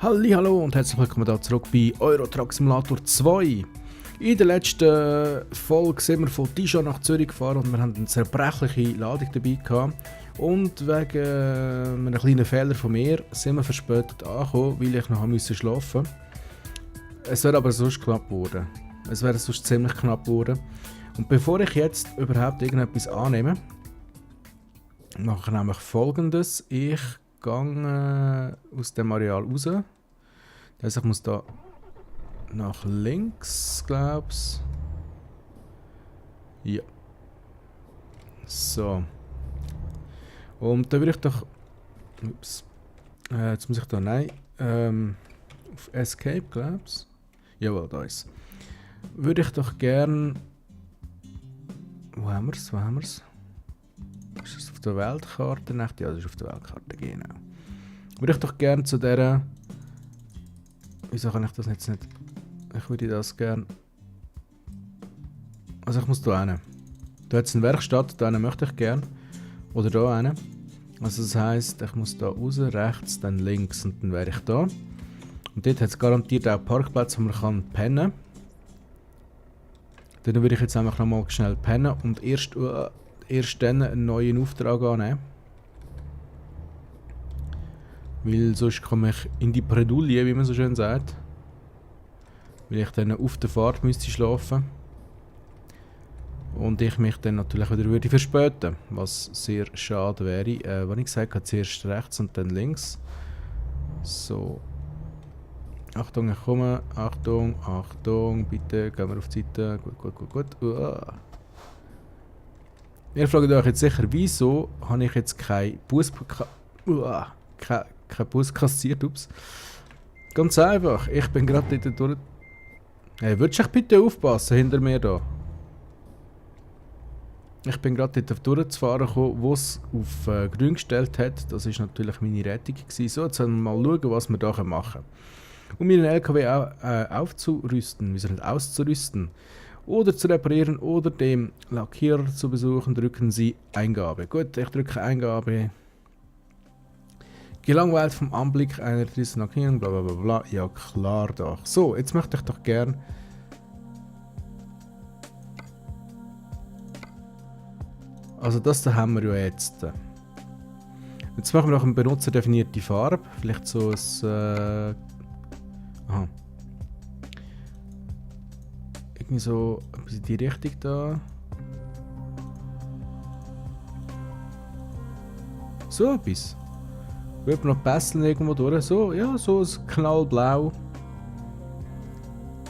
Hallo und herzlich willkommen hier zurück bei Euro Truck Simulator 2. In der letzten Folge sind wir von Dijon nach Zürich gefahren und wir haben eine zerbrechliche Ladung dabei gehabt. Und wegen einem kleinen Fehler von mir sind wir verspätet angekommen, weil ich noch schlafen musste. Es wäre aber sonst knapp geworden. Es wäre sonst ziemlich knapp geworden. Und bevor ich jetzt überhaupt irgendetwas annehme, mache ich nämlich Folgendes. Ich gehe aus dem Areal raus. Also ich muss da nach links, glaub's. Ja. So. Und da würde ich doch... Ups. Jetzt muss ich da... Nein. Auf Escape, glaub's. Jawohl, da ist. Würde ich doch gern... Wo haben wir's? Ist das auf der Weltkarte? Nicht? Ja, das ist auf der Weltkarte, genau. Würde ich doch gerne zu dieser... Wieso kann ich das jetzt nicht... Ich würde das gerne... Also ich muss da hin. Da hat es eine Werkstatt, da möchte ich gerne. Oder da hin. Also das heisst, ich muss da raus, rechts, dann links und dann wäre ich da. Und dort hat es garantiert auch Parkplätze, wo man kann pennen kann. Dann würde ich jetzt einfach nochmal schnell pennen und erst dann einen neuen Auftrag annehmen. Weil sonst komme ich in die Bredouille, wie man so schön sagt. Weil ich dann auf der Fahrt müsste schlafen. Und ich mich dann natürlich wieder würde verspäten. Was sehr schade wäre. Wenn ich gesagt habe, zuerst rechts und dann links. So. Achtung, ich komme. Achtung, Achtung. Bitte, gehen wir auf die Seite. Gut. Ihr fragt euch jetzt sicher, wieso habe ich jetzt keinen Bus kassiert? Ups. Ganz einfach. Ich bin gerade dort durch... Hey, würdest du bitte aufpassen hinter mir da? Ich bin gerade dort durchzufahren gekommen, wo es auf grün gestellt hat. Das war natürlich meine Rettung gewesen. So, jetzt wollen wir mal schauen, was wir hier machen können. Um meinen LKW aufzurüsten, wieso nicht auszurüsten, oder zu reparieren oder dem Lackierer zu besuchen, drücken Sie Eingabe. Gut, ich drücke Eingabe. Gelangweilt vom Anblick einer dieser Lackierung, bla bla bla bla. Ja klar doch. So, jetzt möchte ich doch gern... Also das da haben wir ja jetzt. Jetzt machen wir noch eine benutzerdefinierte Farbe. Vielleicht so ein... Aha. Irgendwie so in die Richtung da. So etwas. Wird noch Pässeln irgendwo durch. So, ja, so ein knallblau.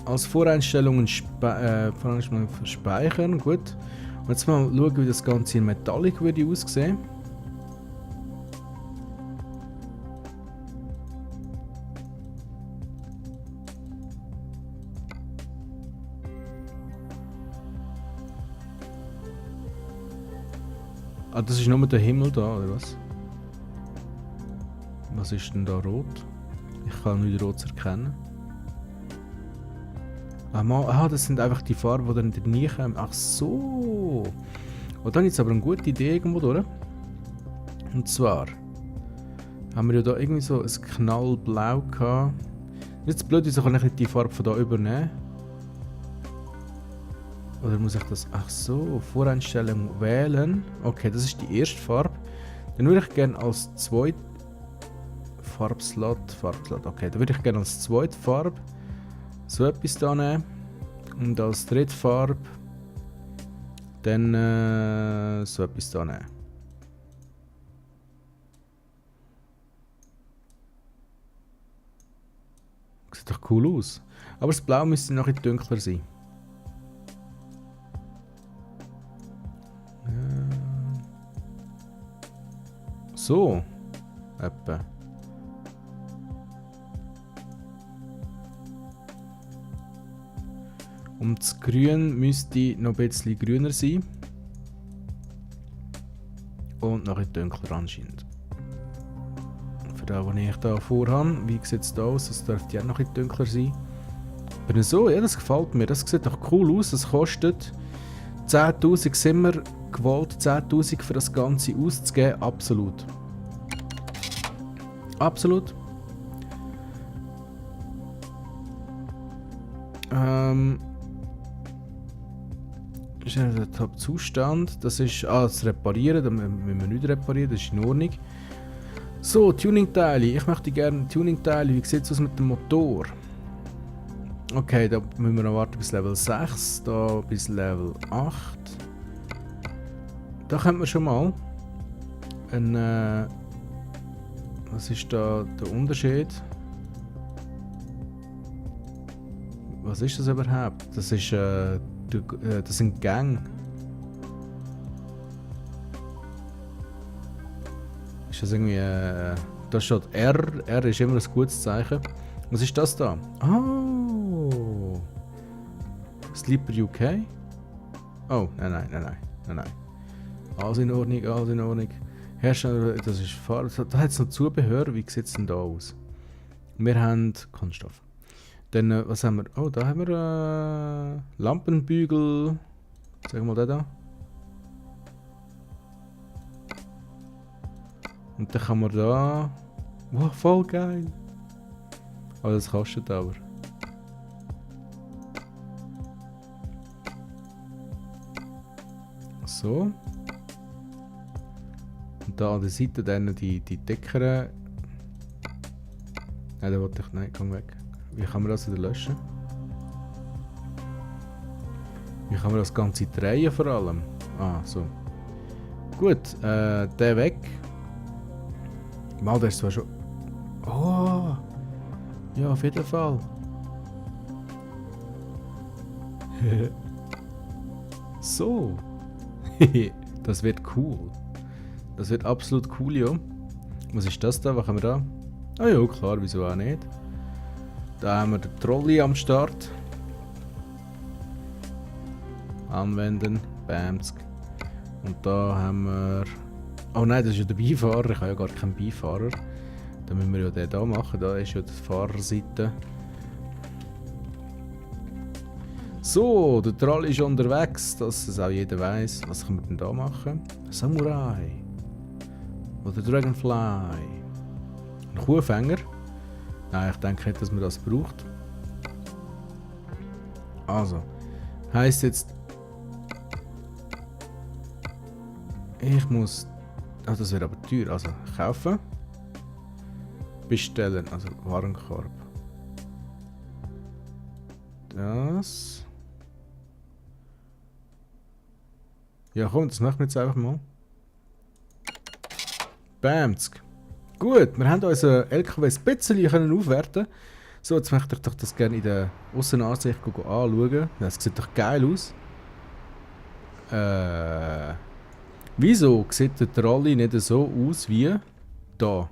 Als Voreinstellungen speichern. Gut. Und jetzt mal schauen, wie das Ganze in Metallic würde aussehen. Ah, das ist nur der Himmel da, oder was? Was ist denn da rot? Ich kann nicht rot erkennen. Ah, das sind einfach die Farben, die dann nie kommen. Ach so. Und dann ist aber eine gute Idee irgendwo durch. Und zwar haben wir ja da irgendwie so ein knallblau gehabt. Jetzt blöd, wieso kann ich nicht die Farbe von da übernehmen? Oder muss ich das... Ach so, Voreinstellung wählen. Okay, das ist die erste Farbe. Dann würde ich gerne als zweite... Farbslot. Okay, dann würde ich gerne als zweite Farbe so etwas da nehmen. Und als dritte Farbe dann so etwas da nehmen. Sieht doch cool aus. Aber das Blau müsste noch etwas dunkler sein. So. Etwa. Und das Grün müsste noch ein bisschen grüner sein. Und noch ein dunkler anscheinend. Für das, was ich hier vorhabe, wie sieht es da aus? Das dürfte ja noch ein dunkler sein. Aber so, ja, das gefällt mir. Das sieht doch cool aus. Es kostet 10.000 sind wir gewollt, 10.000 für das Ganze auszugeben. Absolut. Absolut. Ist ja der Top-Zustand. Das ist das Reparieren. Da müssen wir nicht reparieren, das ist in Ordnung. So, Tuning-Teile. Ich möchte gerne Tuning-Teile. Wie sieht es aus mit dem Motor? Okay, da müssen wir noch warten bis Level 6. Da bis Level 8. Da können wir schon mal was ist da der Unterschied? Was ist das überhaupt? Das ist das sind Gänge. Ist das irgendwie da steht R. R ist immer ein gutes Zeichen. Was ist das da? Oh! Sleeper UK? Oh, nein. Alles in Ordnung, alles in Ordnung. Hersteller, das ist Fahrer. Da hat es noch Zubehör. Wie sieht es denn da aus? Wir haben Kunststoff. Dann, was haben wir? Oh, da haben wir Lampenbügel. Sag mal den da. Und dann kann man da. Wow, voll geil. Oh, das kostet aber. So. Und da an der Seite dann die Decker. Nein, da wollte ich. Nein, komm weg. Wie kann man das wieder löschen? Wie kann man das Ganze drehen vor allem? Ah, so. Gut, der weg. Mal, der ist zwar schon. Oh! Ja, auf jeden Fall. So. Das wird cool. Das wird absolut cool, ja. Was ist das da? Was haben wir da? Ah ja, klar, wieso auch nicht. Da haben wir den Trolley am Start. Anwenden, Bamsk. Und da haben wir... Oh nein, das ist ja der Beifahrer. Ich habe ja gar keinen Beifahrer. Da müssen wir ja den hier machen. Da ist ja die Fahrerseite. So, der Trolley ist unterwegs, dass es auch jeder weiß. Was können wir denn da machen? Samurai. Oder Dragonfly. Ein Kuhfänger. Nein, ich denke nicht, dass man das braucht. Also, heisst jetzt... Ich muss... Ah, das wird aber teuer. Also, kaufen. Bestellen. Also, Warenkorb. Das... Ja komm, das machen wir jetzt einfach mal. Bamsk. Gut, wir haben unseren LKW ein bisschen aufwerten. So, jetzt möchte ich doch das gerne in der Aussenansicht anschauen. Das sieht doch geil aus. Wieso sieht der Trolley nicht so aus wie da?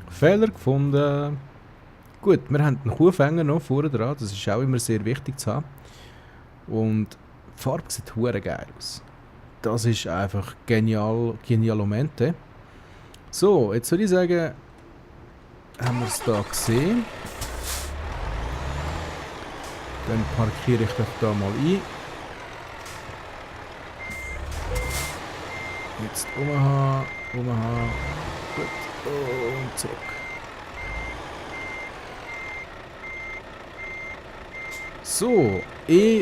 Fehler gefunden. Gut, wir haben einen Kuhfänger noch vorne dran. Das ist auch immer sehr wichtig zu haben. Und die Farbe sieht hure geil aus. Das ist einfach genialmente. So, jetzt würde ich sagen, haben wir es da gesehen. Dann parkiere ich doch da mal ein. Jetzt umhauen. Gut, und zurück. So,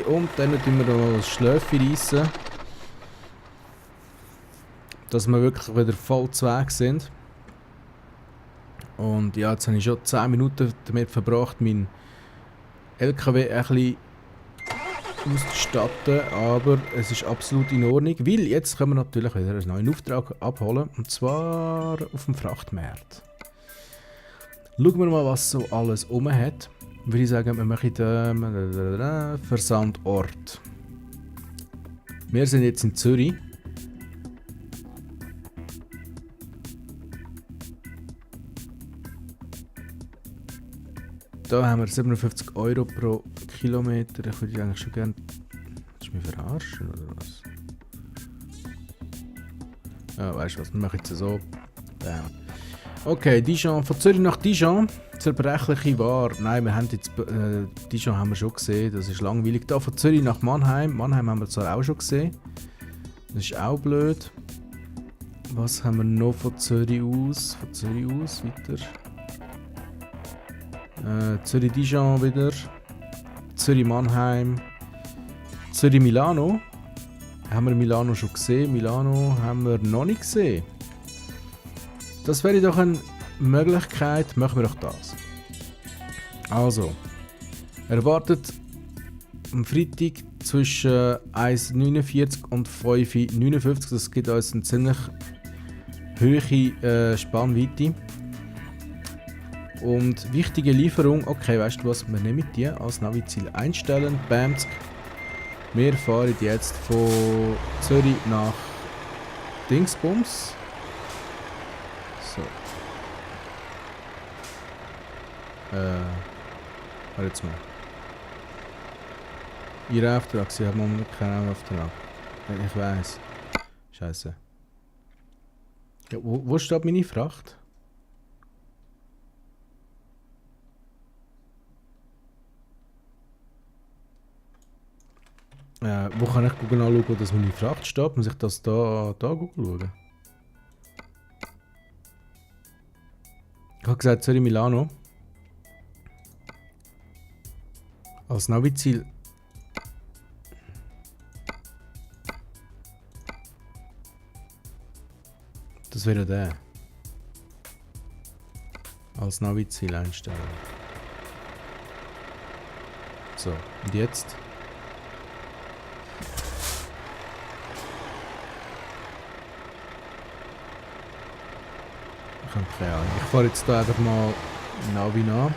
und dann tun wir noch das Schläfchen reissen. Dass wir wirklich wieder voll zu Weg sind. Und ja, jetzt habe ich schon 10 Minuten damit verbracht, meinen LKW ein bisschen auszustatten, aber es ist absolut in Ordnung, weil jetzt können wir natürlich wieder einen neuen Auftrag abholen, und zwar auf dem Frachtmarkt. Schauen wir mal, was so alles rum hat. Würde ich sagen, wir machen den Versandort. Wir sind jetzt in Zürich. Da haben wir 57 € pro Kilometer. Ich würde eigentlich schon gerne... Willst du mich verarschen oder was? Ja, weißt du was, wir machen jetzt so. Bam. Okay, Dijon, von Zürich nach Dijon. Zerbrechliche Ware. Nein, wir haben jetzt... Dijon haben wir schon gesehen, das ist langweilig. Da von Zürich nach Mannheim. Mannheim haben wir zwar auch schon gesehen. Das ist auch blöd. Was haben wir noch von Zürich aus? Von Zürich aus weiter. Zürich Dijon wieder. Zürich-Mannheim, Zürich-Milano. Haben wir Milano schon gesehen? Milano haben wir noch nicht gesehen. Das wäre doch eine Möglichkeit. Machen wir doch das. Also, erwartet am Freitag zwischen 1,49 und 5,59. Das gibt uns eine ziemlich hohe Spannweite. Und wichtige Lieferung, okay, weißt du was, wir nehmen die als Naviziel einstellen, Bamsk. Wir fahren jetzt von Zürich nach Dingsbums. So. Warte jetzt mal. Ihr Auftrag, Sie haben momentan keinen Auftrag. Ich weiss. Scheiße. Ja, wo steht meine Fracht? Wo kann ich Google anschauen, dass meine Fracht steht? Muss ich das da Google schauen? Ich habe gesagt Zürich Milano. Als Naviziel. Das wäre der. Als Naviziel einstellen. So, und jetzt? Ich habe keine Ahnung. Ich fahre jetzt da einfach mal Navi nach.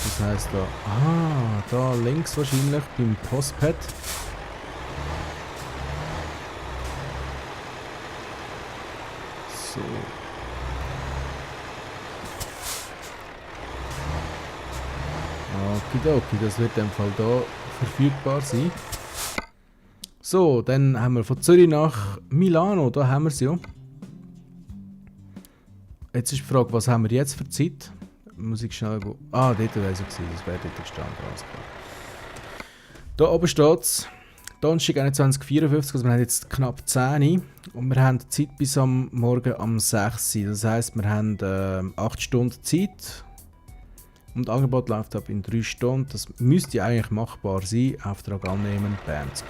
Das heisst da links wahrscheinlich beim Postpad. So. Okidoki, das wird in dem Fall hier verfügbar sein. So, dann haben wir von Zürich nach Milano, da haben wir es ja. Jetzt ist die Frage, was haben wir jetzt für Zeit? Muss ich schnell go. Ah, dort wäre es gewesen, das wäre dort gestanden, alles klar. Da oben steht es, Donnerstag 21:54, also wir haben jetzt knapp 10 und wir haben Zeit bis am Morgen am 6. Das heisst, wir haben 8 Stunden Zeit. Und das Angebot läuft ab in 3 Stunden. Das müsste eigentlich machbar sein. Auftrag annehmen, Bamsk.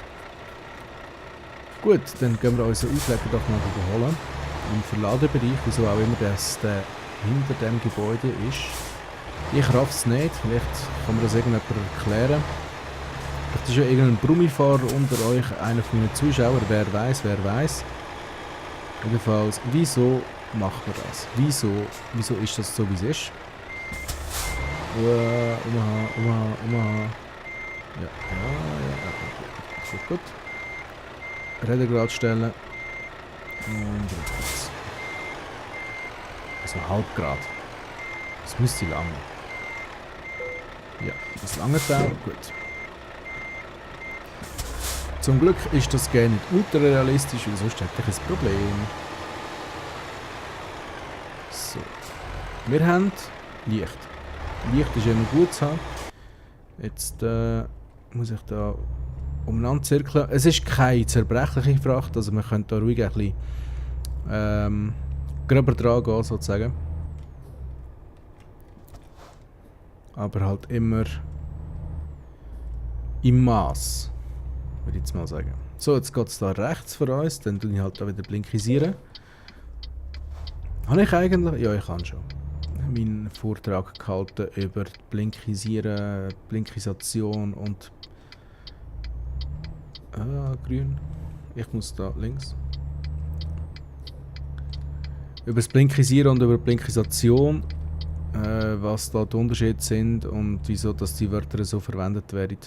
Gut, dann gehen wir unseren Ausleger doch mal holen. Im Verladebereich, wieso auch immer das hinter dem Gebäude ist. Ich raff es nicht. Vielleicht kann mir das irgendjemand erklären. Vielleicht ist ja irgendein Brummifahrer unter euch, einer von meinen Zuschauern. Wer weiß, wer weiß. Jedenfalls, wieso macht man das? Wieso ist das so, wie es ist? Ja. Gut. Redegrad stellen. Und rückwärts. Also Halbgrad. Das müsste lange. Ja, das lange Teil. Gut. Zum Glück ist das Game nicht ultra realistisch, weil sonst hätte ich ein Problem. So. Wir haben Licht. Licht ist immer gut zu haben. Jetzt muss ich da umeinander zirkeln. Es ist keine zerbrechliche Fracht, also man könnte da ruhig ein bisschen gröber dran gehen, sozusagen. Aber halt immer im Maß, würde ich jetzt mal sagen. So, jetzt geht es da rechts für uns, dann tue ich halt da wieder blinkisieren. Habe ich eigentlich? Ja, ich kann schon. Meinen Vortrag gehalten über Blinkisieren, Blinkisation und grün. Ich muss da links. Über das Blinkisieren und über die Blinkisation, was da die Unterschiede sind und wieso dass die Wörter so verwendet werden.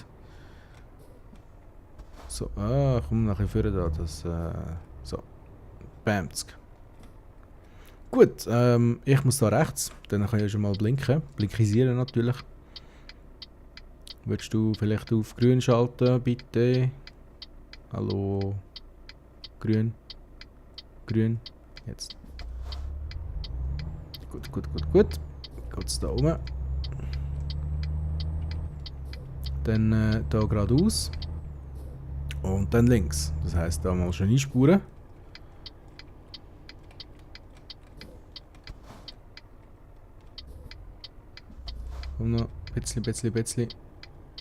So, komm nachher für da, das so. Bamsk. Gut, ich muss da rechts, dann kann ich schon mal blinken. Blinkisieren natürlich. Willst du vielleicht auf grün schalten, bitte? Hallo? Grün? Grün? Jetzt. Gut. Geht's da oben. Dann da geradeaus. Und dann links. Das heisst, da mal schon einspuren. Komm noch, bisschen.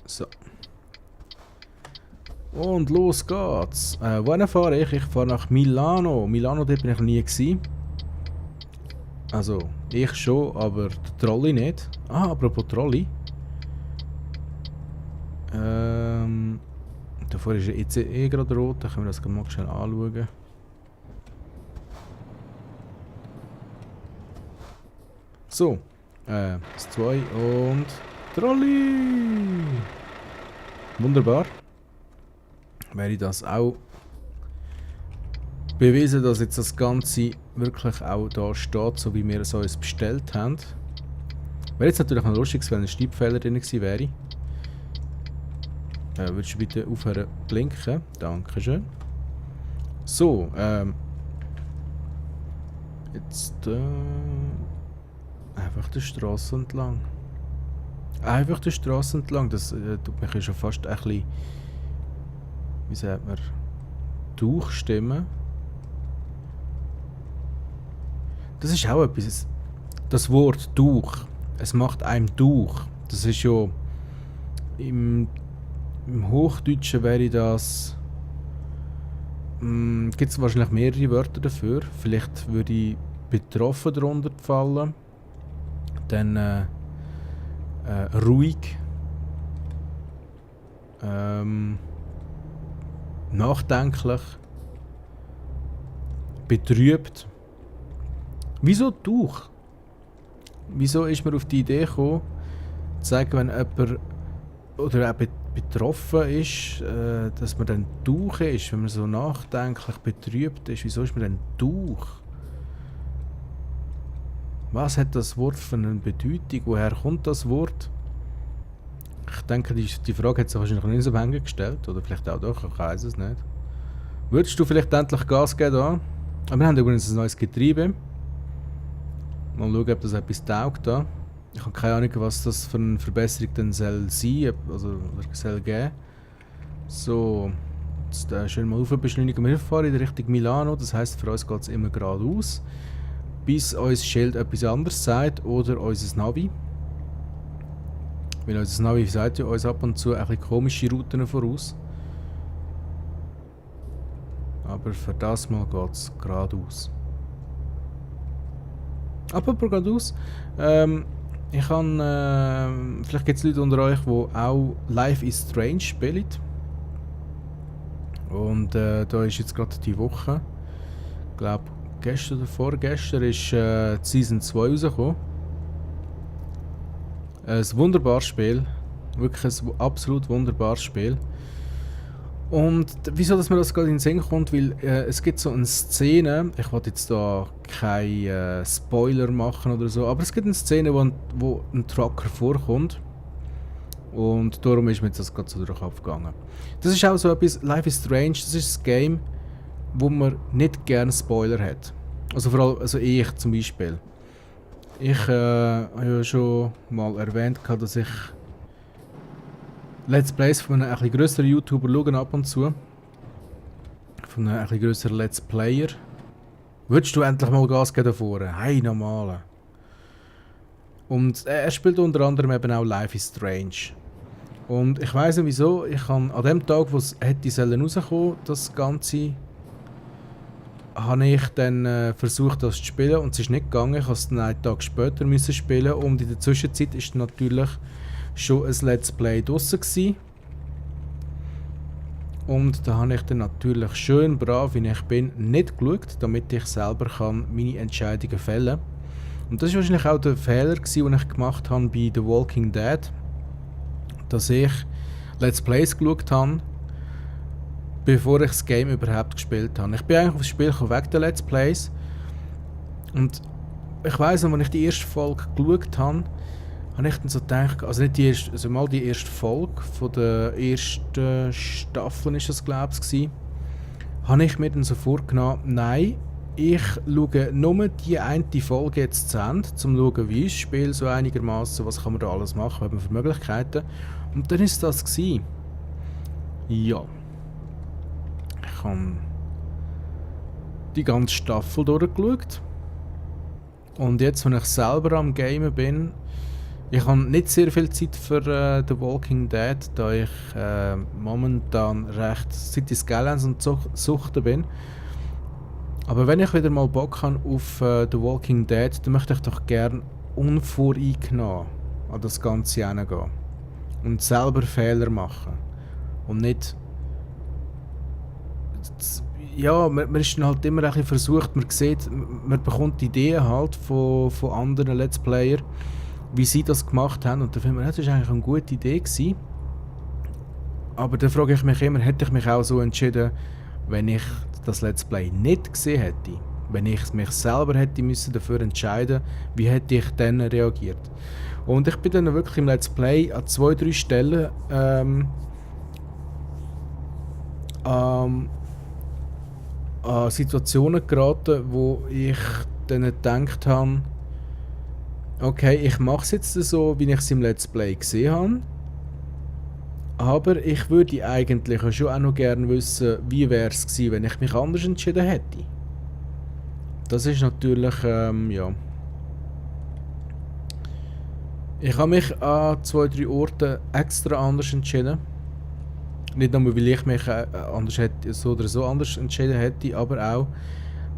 So. Und los geht's. Wohin fahre ich? Ich fahre nach Milano. Milano, dort bin ich noch nie gewesen. Also, ich schon, aber der Trolley nicht. Ah, apropos Trolley. Davor ist der ICE gerade rot, da können wir das mal schnell anschauen. So, das 2 und Trolley! Wunderbar. Wäre das auch bewiesen, dass jetzt das Ganze wirklich auch da steht, so wie wir es uns bestellt haben. Wäre jetzt natürlich noch lustig, wenn ein Schreibfehler drin gewesen wäre. Würdest du bitte aufhören blinken? Dankeschön. So, jetzt einfach die Straße entlang. Einfach die Straße entlang, das tut mich ja schon fast ein bisschen, wie sagt man, durchstimmen. Das ist auch etwas, das Wort durch, es macht einem durch. Das ist ja, im Hochdeutschen wäre das, gibt es wahrscheinlich mehrere Wörter dafür. Vielleicht würde ich betroffen darunter fallen. Dann ruhig. Nachdenklich. Betrübt. Wieso durch? Wieso ist man auf die Idee gekommen, zu sagen, wenn jemand oder auch betroffen ist, dass man dann durch ist, wenn man so nachdenklich betrübt ist? Wieso ist man dann durch? Was hat das Wort für eine Bedeutung? Woher kommt das Wort? Ich denke, die Frage hat sich wahrscheinlich noch nicht so hängen gestellt. Oder vielleicht auch doch, ich weiß es nicht. Würdest du vielleicht endlich Gas geben da? Aber wir haben übrigens ein neues Getriebe. Mal schauen, ob das etwas taugt da. Ich habe keine Ahnung, was das für eine Verbesserung dann soll sein, also soll geben. So, jetzt schön mal aufbeschleunigen. Wir fahren in Richtung Milano, das heisst, für uns geht es immer geradeaus. Bis uns Schild etwas anderes sagt oder unser Navi. Weil unser Navi sagt ja uns ab und zu ein bisschen komische Routen voraus. Aber für das Mal geht es geradeaus. Apropos geradeaus, ich habe, vielleicht gibt es Leute unter euch, die auch Life is Strange spielen. Und da ist jetzt gerade die Woche, ich glaube gestern oder vorgestern, ist die Season 2 rausgekommen. Ein wunderbares Spiel, wirklich ein absolut wunderbares Spiel. Und wieso, dass mir das gerade in den Sinn kommt, weil es gibt so eine Szene, ich wollte jetzt da keinen Spoiler machen oder so, aber es gibt eine Szene, wo ein Trucker vorkommt und darum ist mir jetzt das gerade so durch den Kopf gegangen. Das ist auch so etwas, Life is Strange, das ist ein Game, wo man nicht gerne Spoiler hat. Also vor allem, also ich zum Beispiel. Ich habe ja schon mal erwähnt, dass ich Let's Plays von einem etwas grösseren YouTuber schauen ab und zu. Von einem etwas grösseren Let's Player. Würdest du endlich mal Gas geben davor? Hey, normale. Und er spielt unter anderem eben auch Life is Strange. Und ich weiss nicht wieso, ich kann an dem Tag, wo es hätte rauskommen, das Ganze, habe ich dann versucht, das zu spielen und es ist nicht gegangen. Ich musste es dann einen Tag später müssen spielen und in der Zwischenzeit ist natürlich schon ein Let's Play draussen gewesen. Und da habe ich dann natürlich schön brav, wie ich bin, nicht geschaut, damit ich selber kann meine Entscheidungen fällen kann. Und das war wahrscheinlich auch der Fehler, den ich gemacht habe bei The Walking Dead, dass ich Let's Plays geschaut habe, bevor ich das Game überhaupt gespielt habe. Ich bin eigentlich auf das Spiel wegen der Let's Plays und ich weiss noch, als ich die erste Folge geschaut habe, habe ich dann so gedacht, also nicht die erste, also mal die erste Folge von der ersten Staffel ist das, glaube ich, habe ich mir dann so vorgenommen, nein, ich schaue nur die eine Folge jetzt zu Ende, um zu schauen, wie ist das Spiel so einigermaßen, was kann man da alles machen, was hat man für Möglichkeiten. Und dann war es das gewesen. Ja. Ich habe die ganze Staffel durchgeschaut. Und jetzt, wenn ich selber am Gamen bin, Ich habe nicht sehr viel Zeit für The Walking Dead, da ich momentan recht City Skylines und Suchten bin. Aber wenn ich wieder mal Bock habe auf The Walking Dead, dann möchte ich doch gerne unvoreingenommen an das Ganze herangehen. Und selber Fehler machen. Und nicht... Ja, man ist dann halt immer ein bisschen versucht, man sieht, man bekommt Ideen halt von anderen Let's Player, wie sie das gemacht haben, und da finde ich, das war eigentlich eine gute Idee gewesen. Aber dann frage ich mich immer, hätte ich mich auch so entschieden, wenn ich das Let's Play nicht gesehen hätte? Wenn ich mich selber hätte müssen dafür entscheiden, wie hätte ich dann reagiert? Und ich bin dann wirklich im Let's Play an 2-3 Stellen an Situationen geraten, wo ich dann gedacht habe, okay, ich mache es jetzt so, wie ich es im Let's Play gesehen habe, aber ich würde eigentlich schon auch noch gerne wissen, wie wäre es gewesen, wenn ich mich anders entschieden hätte. Das ist natürlich, ja. Ich habe mich an 2-3 Orten extra anders entschieden. Nicht nur, weil ich mich anders hätte, so oder so anders entschieden hätte, aber auch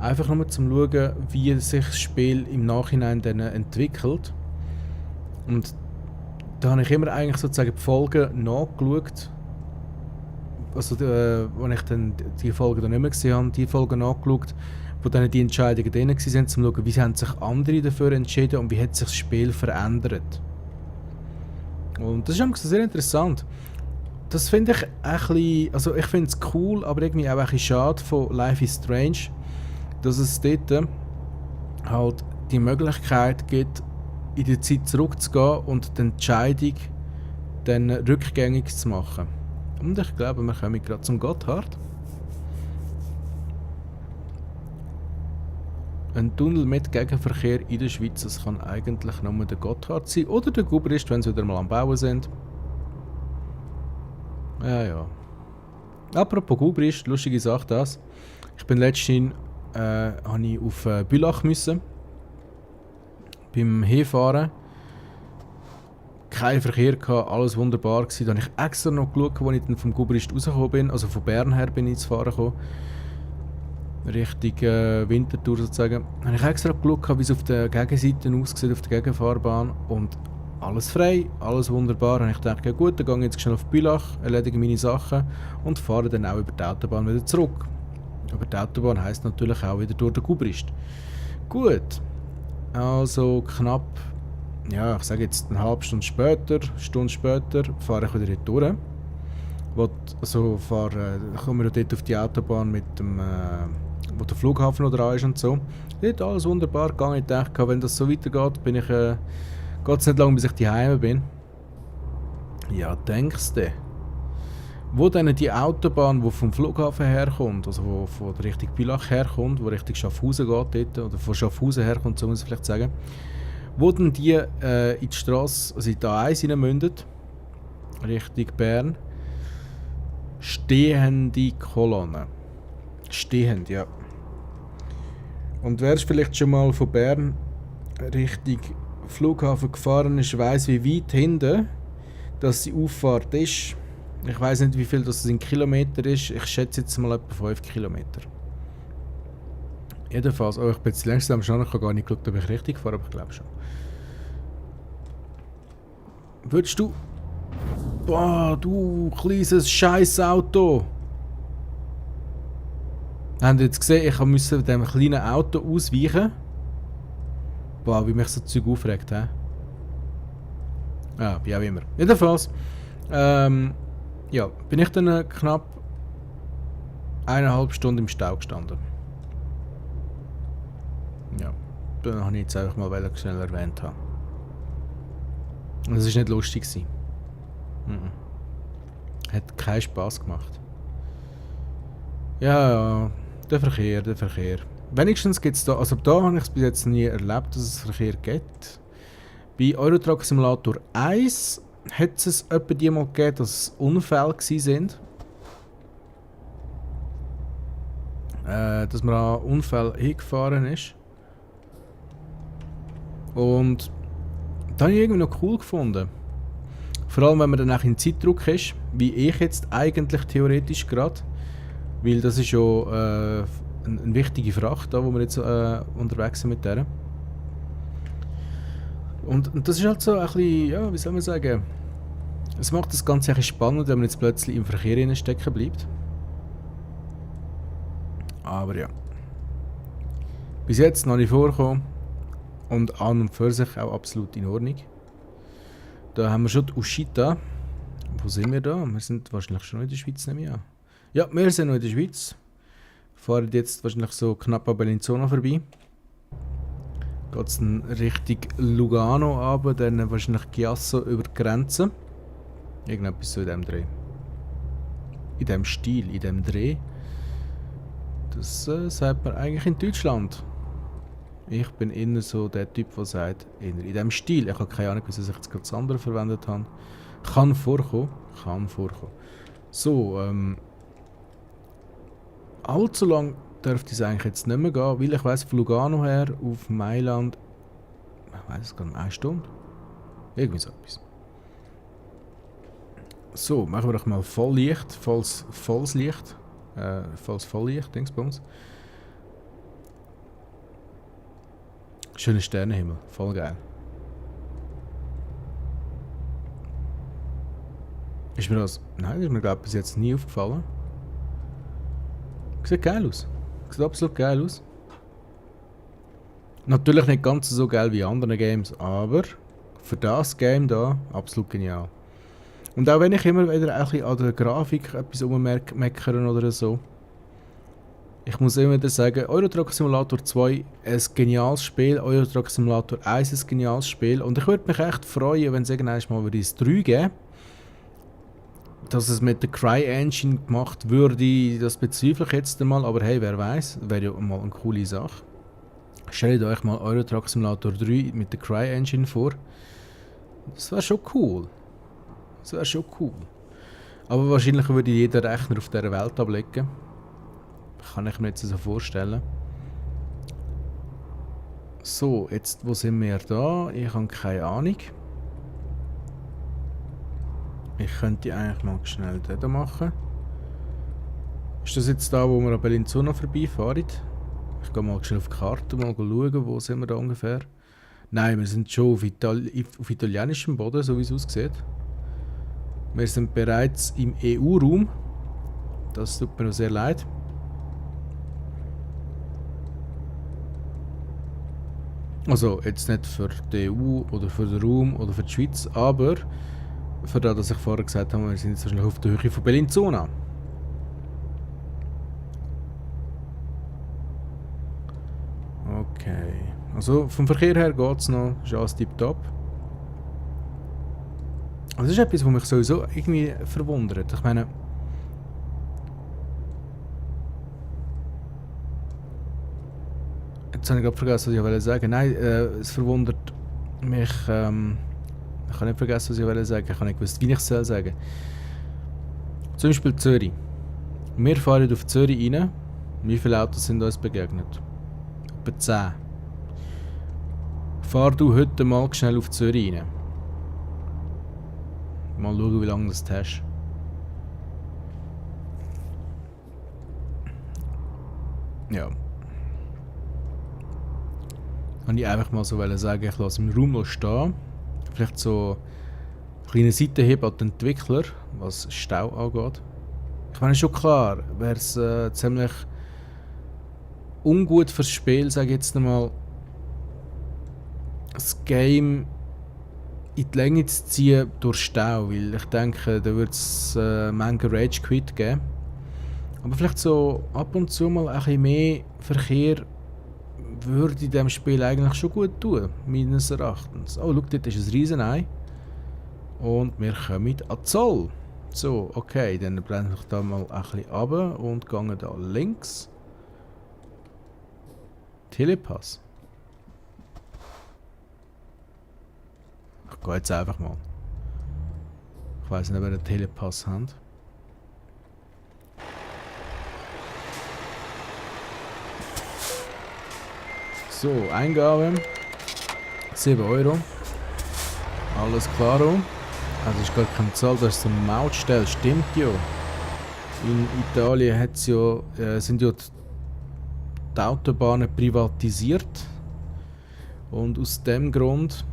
einfach nur zum Schauen, wie sich das Spiel im Nachhinein dann entwickelt. Und da habe ich immer eigentlich sozusagen die Folgen nachgeschaut. Also, als ich dann die Folgen dann nicht mehr gesehen habe, die Folgen nachgeschaut, wo dann die Entscheidungen drin waren, um zu schauen, wie haben sich andere dafür entschieden und wie hat sich das Spiel verändert. Und das ist sehr interessant. Das finde ich ein bisschen, also ich finde es cool, aber irgendwie auch ein bisschen schade von Life is Strange, dass es dort halt die Möglichkeit gibt, in die Zeit zurückzugehen und die Entscheidung dann rückgängig zu machen. Und ich glaube, wir kommen gerade zum Gotthard. Ein Tunnel mit Gegenverkehr in der Schweiz, das kann eigentlich nur der Gotthard sein oder der Gubrist, wenn sie wieder mal am Bauen sind. Ja. Apropos Gubrist, lustige Sache das. Ich bin letztens habe ich auf Bülach müssen. Beim Hinfahren. Kein Verkehr gehabt, alles wunderbar gewesen. Da habe ich extra noch geschaut, als ich dann vom Gubrist rausgekommen bin. Also von Bern her bin ich zu fahren gekommen. Richtung Winterthur sozusagen. Da habe ich extra geschaut, wie es auf der Gegenseite aussieht, auf der Gegenfahrbahn. Und alles frei, alles wunderbar. Und ich dachte, ja gut, dann gehe ich jetzt schnell auf Bülach, erledige meine Sachen und fahre dann auch über die Autobahn wieder zurück. Über die Autobahn heisst natürlich auch wieder durch den Gubrist. Gut, also knapp, ja, ich sage jetzt eine halbe Stunde später, fahre ich wieder dort durch. Also komme ich dort auf die Autobahn mit dem, wo der Flughafen noch dran ist und so. Dort alles wunderbar gegangen. Ich dachte, wenn das so weitergeht, geht es nicht lange, bis ich daheim bin. Ja, denkst du? Wo dann die Autobahn, die vom Flughafen herkommt, also wo von Richtung Bülach herkommt, wo Richtung Schaffhausen geht dort, oder von Schaffhausen herkommt, so muss ich vielleicht sagen, wo dann die in die Strasse, also in die A1 reinmündet, Richtung Bern, stehende Kolonnen. Stehend, ja. Und wer vielleicht schon mal von Bern Richtung Flughafen gefahren ist, weiss, wie weit hinten dass die Auffahrt ist. Ich weiss nicht, wie viel das in Kilometer ist. Ich schätze jetzt mal etwa 5 Kilometer. Jedenfalls, ich bin jetzt langsam schon, ich habe gar nicht geschaut, ob ich richtig fahre, aber ich glaube schon. Würdest du... Boah, du kleines Scheißauto! Habt ihr jetzt gesehen, ich musste dem kleinen Auto ausweichen? Boah, wie mich so Zeug aufregt, hä? Ja, wie auch immer. Jedenfalls, ja, bin ich dann knapp 1,5 Stunden im Stau gestanden. Ja, dann habe ich jetzt einfach mal schnell erwähnt haben. Und es war nicht lustig. Hat keinen Spass gemacht. Ja, der Verkehr. Wenigstens gibt es da, also da habe ich es bis jetzt nie erlebt, dass es Verkehr gibt. Bei Euro Truck Simulator 1 hat es etwa die mal gegeben, dass es Unfälle waren. Dass man an Unfällen hingefahren ist. Und Das habe ich irgendwie noch cool gefunden. Vor allem, wenn man dann auch in Zeitdruck ist, wie ich jetzt eigentlich theoretisch gerade. Weil das ist ja eine wichtige Fracht, da, wo wir jetzt unterwegs sind mit der. Und das ist halt so ein bisschen, ja, wie soll man sagen, es macht das Ganze ein bisschen spannend, wenn man jetzt plötzlich im Verkehr stecken bleibt. Aber ja. Bis jetzt noch nicht vorgekommen. Und an und für sich auch absolut in Ordnung. Da haben wir schon die Ushita. Wo sind wir da? Wir sind wahrscheinlich schon noch in der Schweiz, nehme ich an. Ja, wir sind noch in der Schweiz. Fahren jetzt wahrscheinlich so knapp an Bellinzona vorbei. Geht es dann Richtung Lugano runter, dann wahrscheinlich Chiasso über die Grenze. Irgendetwas so in diesem Dreh. In diesem Stil, in diesem Dreh. Das sagt man eigentlich in Deutschland. Ich bin eher so der Typ, der sagt, eher in diesem Stil. Ich habe keine Ahnung, wieso ich jetzt gerade das andere verwendet habe. Kann vorkommen. Kann vorkommen. So, allzu lang dürfte es eigentlich jetzt nicht mehr gehen, weil ich weiss, von Lugano her auf Mailand, ich weiss es gar nicht, 1 Stunde? Irgendwie so etwas. So, machen wir doch mal Volllicht, volles Licht, volles Volllicht, Dingsbums. Schöner Sternenhimmel, voll geil. Ist mir das, nein, ist mir glaube ich bis jetzt nie aufgefallen. Sieht geil aus. Sieht absolut geil aus. Natürlich nicht ganz so geil wie andere Games, aber für das Game da absolut genial. Und auch wenn ich immer wieder ein bisschen an der Grafik etwas rummeckern oder so, ich muss immer wieder sagen, Euro Truck Simulator 2 ein geniales Spiel, Euro Truck Simulator 1 ein geniales Spiel und ich würde mich echt freuen, wenn es irgendwann mal wieder ins 3 geben, dass es mit der CryEngine gemacht würde, das bezweifle ich jetzt einmal, aber hey, wer weiß, wäre ja mal eine coole Sache. Stellt euch mal Euro Truck Simulator 3 mit der CryEngine vor. Das wäre schon cool. Das wäre schon cool. Aber wahrscheinlich würde jeder Rechner auf dieser Welt ablegen. Kann ich mir jetzt so vorstellen. So, jetzt, wo sind wir da? Ich habe keine Ahnung. Ich könnte eigentlich mal schnell das machen. Ist das jetzt da, wo wir an Bellinzona vorbeifahren? Ich gehe mal schnell auf die Karte mal schauen, wo sind wir da ungefähr. Nein, wir sind schon auf italienischem Boden, so wie es aussieht. Wir sind bereits im EU-Raum. Das tut mir noch sehr leid. Also jetzt nicht für die EU oder für den Raum oder für die Schweiz, aber für das, was ich vorher gesagt habe, wir sind jetzt wahrscheinlich auf der Höhe von Bellinzona. Okay. Also vom Verkehr her geht es noch, ist alles tipptopp. Das ist etwas, was mich sowieso irgendwie verwundert. Ich meine, jetzt habe ich gerade vergessen, was ich wollte sagen. Nein, es verwundert mich. Ich habe nicht vergessen, was ich wollte sagen. Ich habe nicht gewusst, wie ich es sagen soll. Zum Beispiel Zürich. Wir fahren auf Zürich rein. Wie viele Autos sind uns begegnet? Etwa 10. Fahr du heute mal schnell auf Zürich rein. Mal schauen, wie lange das hast. Ja. Kann ich einfach mal so sagen, ich lasse im Raum noch stehen. Vielleicht so einen kleinen Seitenhieb an den Entwickler, was Stau angeht. Ich meine, schon klar, wäre es ziemlich ungut fürs Spiel, sage ich jetzt einmal, das Game in die Länge zu ziehen durch Stau, weil ich denke, da wird es Menge Rage Quit geben. Aber vielleicht so ab und zu mal ein bisschen mehr Verkehr würde in diesem Spiel eigentlich schon gut tun, meines Erachtens. Oh, schau, dort ist ein Riesenei. Und wir kommen an Zoll. So, okay, dann blende ich da mal ein bisschen runter und gehe da links. Telepass. Ich gehe jetzt einfach mal. Ich weiss nicht, ob wir einen Telepass haben. So, Eingabe. 7 Euro. Alles klar. Also ist gar keine Zahl, das ist so eine Mautstelle, stimmt ja. In Italien sind ja die Autobahnen privatisiert. Und aus dem Grund...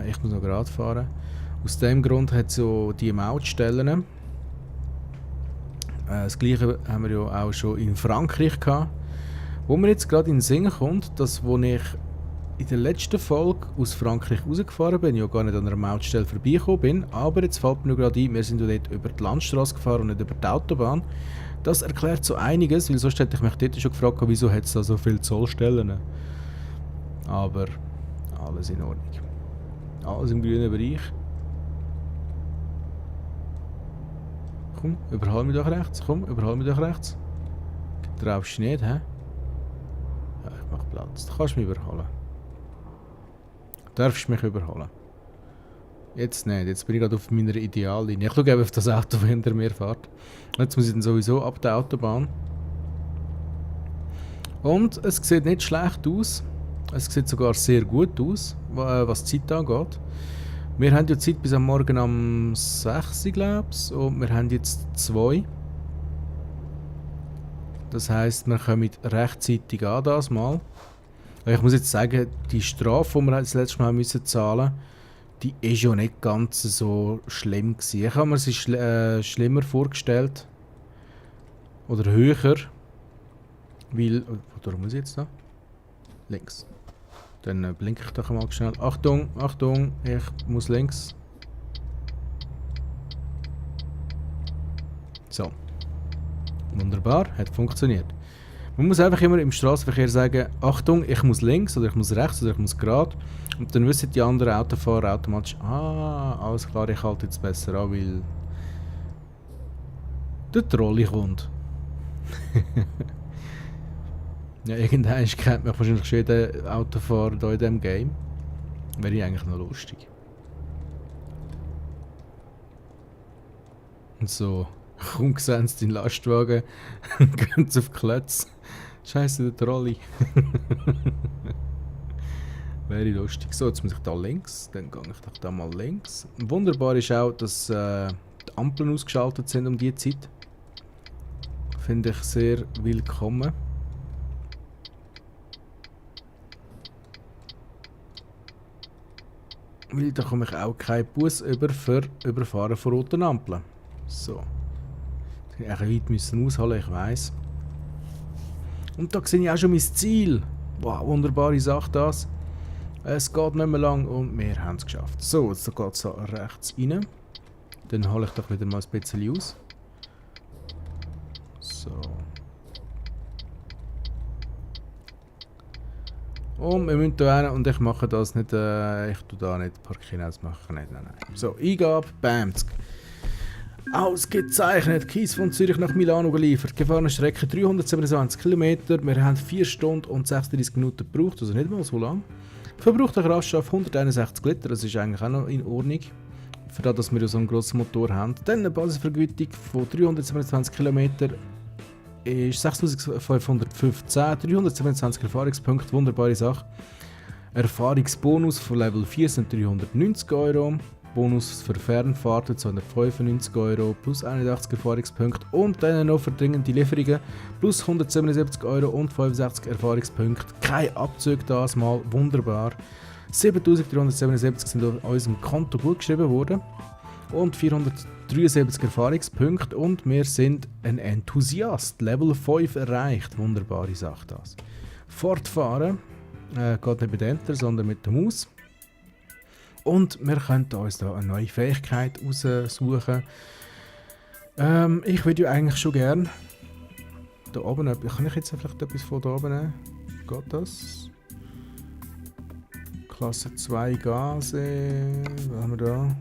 ich muss noch gerade fahren. Aus dem Grund hat es ja die Mautstellen. Das gleiche haben wir ja auch schon in Frankreich gehabt. Wo mir jetzt gerade in den Sinn kommt, dass wo ich in der letzten Folge aus Frankreich rausgefahren bin, ja gar nicht an einer Mautstelle vorbeigekommen bin, aber jetzt fällt mir gerade ein, wir sind ja dort über die Landstraße gefahren und nicht über die Autobahn. Das erklärt so einiges, weil sonst hätte ich mich dort schon gefragt, wieso hat es da so viele Zollstellen. Aber alles in Ordnung. Alles im grünen Bereich. Komm, überhol mich doch rechts. Komm, überhol mich doch rechts. Traust du nicht, hä? Ja, ich mach Platz. Du kannst mich überholen. Du darfst mich überholen. Jetzt nicht. Jetzt bin ich gerade auf meiner Ideallinie. Ich schaue eben auf das Auto, das hinter mir fährt. Jetzt muss ich dann sowieso ab der Autobahn. Und es sieht nicht schlecht aus. Es sieht sogar sehr gut aus, was die Zeit angeht. Wir haben ja Zeit bis am Morgen um 6 Uhr, glaube ich. Und wir haben jetzt 2. Das heisst, wir kommen rechtzeitig an das Mal. Ich muss jetzt sagen, die Strafe, die wir das letzte Mal müssen zahlen mussten, die ist ja nicht ganz so schlimm gewesen. Ich habe mir sie schlimmer vorgestellt. Oder höher. Weil... Wo muss ich jetzt da? Links. Dann blinke ich doch mal schnell. Achtung, Achtung, ich muss links. So. Wunderbar, hat funktioniert. Man muss einfach immer im Straßenverkehr sagen, Achtung, ich muss links oder ich muss rechts oder ich muss gerade. Und dann wissen die anderen Autofahrer automatisch, alles klar, ich halte jetzt besser an, weil der Trolli kommt. Ja, irgendwann kennt mich wahrscheinlich schon jeder Autofahrer hier in diesem Game. Wäre eigentlich noch lustig. Und so, kaum sehen sie den Lastwagen, gehen sie auf die Klötze. Scheiße, der Trolli. Wäre lustig. So, jetzt muss ich da links, dann gehe ich doch da mal links. Wunderbar ist auch, dass die Ampeln ausgeschaltet sind um diese Zeit. Finde ich sehr willkommen. Weil da komme ich auch keinen Bus über für Überfahren von roten Ampeln. So. Ich weit müssen ausholen, ich weiss. Und da sehe ich auch schon mein Ziel. Wow, wunderbare Sache das. Es geht nicht mehr lang und wir haben es geschafft. So, jetzt geht es so rechts rein. Dann hole ich doch wieder mal ein bisschen aus. So. Und wir müssen hier hin und ich mache das nicht, ich tue da nicht parkieren, das mache ich nicht, nein. So, Eingabe, bam. Ausgezeichnet, Kies von Zürich nach Milano geliefert, gefahrene Strecke 327 km, wir haben 4 Stunden und 36 Minuten gebraucht, also nicht mal so lang. Verbrauchter Kraftstoff 161 Liter, das ist eigentlich auch noch in Ordnung, für das, dass wir so einen grossen Motor haben. Dann eine Basisvergütung von 327 km, ist 6515, 327 Erfahrungspunkte, wunderbare Sache. Erfahrungsbonus von Level 4 sind 390 €, Bonus für Fernfahrten 295 € plus 81 Erfahrungspunkte und dann noch für dringende Lieferungen plus 177 € und 65 Erfahrungspunkte. Kein Abzug das mal, wunderbar. 7377 sind auf unserem Konto gut geschrieben worden und 473 Erfahrungspunkte und wir sind ein Enthusiast. Level 5 erreicht. Wunderbare Sache das. Fortfahren geht nicht mit Enter, sondern mit der Maus. Und wir können uns da eine neue Fähigkeit aussuchen. Ich würde ja eigentlich schon gerne da oben, kann ich jetzt vielleicht etwas von da oben nehmen? Geht das? Klasse 2 Gase, was haben wir da?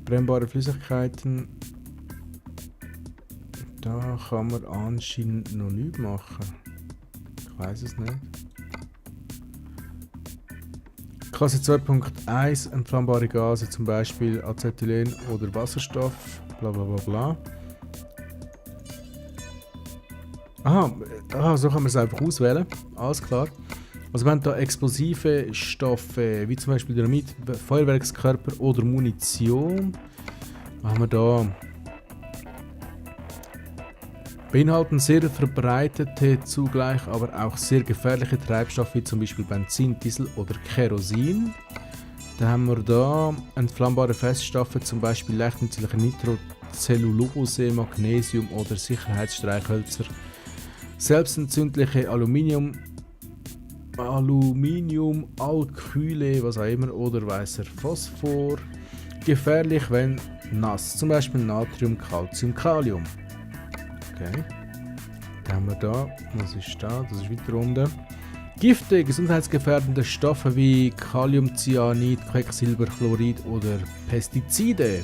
Brennbare Flüssigkeiten. Da kann man anscheinend noch nichts machen. Ich weiß es nicht. Klasse 2.1 entflammbare Gase, zum Beispiel Acetylen oder Wasserstoff, bla bla bla bla. Aha, so kann man es einfach auswählen, alles klar. Also wir haben hier explosive Stoffe, wie zum Beispiel Dynamit, Feuerwerkskörper oder Munition. Was haben wir da? Beinhalten sehr verbreitete, zugleich aber auch sehr gefährliche Treibstoffe, wie zum Beispiel Benzin, Diesel oder Kerosin. Dann haben wir da entflammbare Feststoffe, zum Beispiel leicht entzündliche Nitrocellulose, Magnesium oder Sicherheitsstreichhölzer. Selbstentzündliche Aluminiumalkyle, was auch immer, oder weißer Phosphor. Gefährlich, wenn nass, zum Beispiel Natrium, Calcium, Kalium. Okay, dann haben wir da, was ist da? Das ist weiter unten. Gifte, gesundheitsgefährdende Stoffe wie Kaliumcyanid, Quecksilberchlorid oder Pestizide.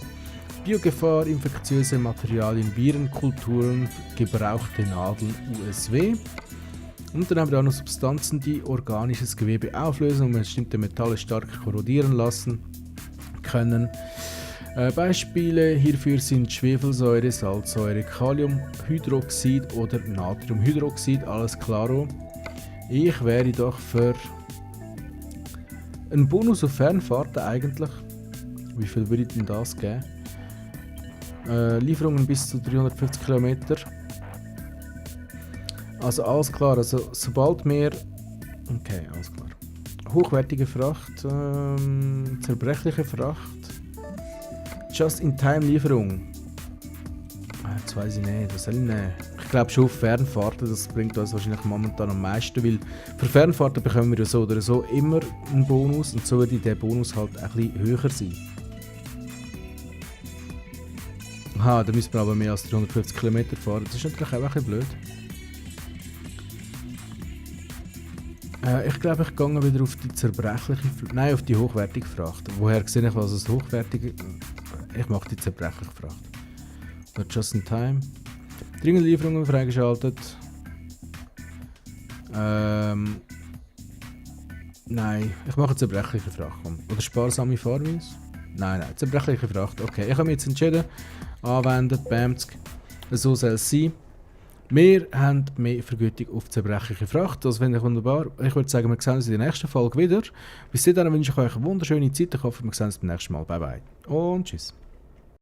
Biogefahr, infektiöse Materialien, Viren, Kulturen, gebrauchte Nadeln, USW. Und dann haben wir auch noch Substanzen, die organisches Gewebe auflösen und bestimmte Metalle stark korrodieren lassen können. Beispiele hierfür sind Schwefelsäure, Salzsäure, Kaliumhydroxid oder Natriumhydroxid, alles klaro. Ich wäre doch für einen Bonus auf Fernfahrten eigentlich. Wie viel würde ich denn das geben? Lieferungen bis zu 350 km. Also alles klar, also sobald wir... Okay, alles klar. Hochwertige Fracht, zerbrechliche Fracht. Just-in-time-Lieferung. Jetzt weiss ich nicht, was soll ich nehmen? Ich glaube schon auf Fernfahrten, das bringt uns wahrscheinlich momentan am meisten, weil für Fernfahrten bekommen wir ja so oder so immer einen Bonus und so würde der Bonus halt ein bisschen höher sein. Aha, da müssen wir aber mehr als 350 km fahren, das ist natürlich auch ein bisschen blöd. Ich glaube, ich gehe wieder auf die zerbrechliche Fracht. Nein, auf die hochwertige Fracht. Woher sehe ich, was es hochwertige... Ich mache die zerbrechliche Fracht. Just in time. Dringende Lieferungen freigeschaltet. Nein, ich mache zerbrechliche Fracht. Oder sparsame Fahrweise? Nein, zerbrechliche Fracht. Okay, ich habe mich jetzt entschieden. Anwenden, Bamsk. So soll es sein. Wir haben mehr Vergütung auf zerbrechliche Fracht. Das finde ich wunderbar. Ich würde sagen, wir sehen uns in der nächsten Folge wieder. Bis dahin wünsche ich euch eine wunderschöne Zeit. Ich hoffe, wir sehen uns beim nächsten Mal. Bye bye. Und tschüss.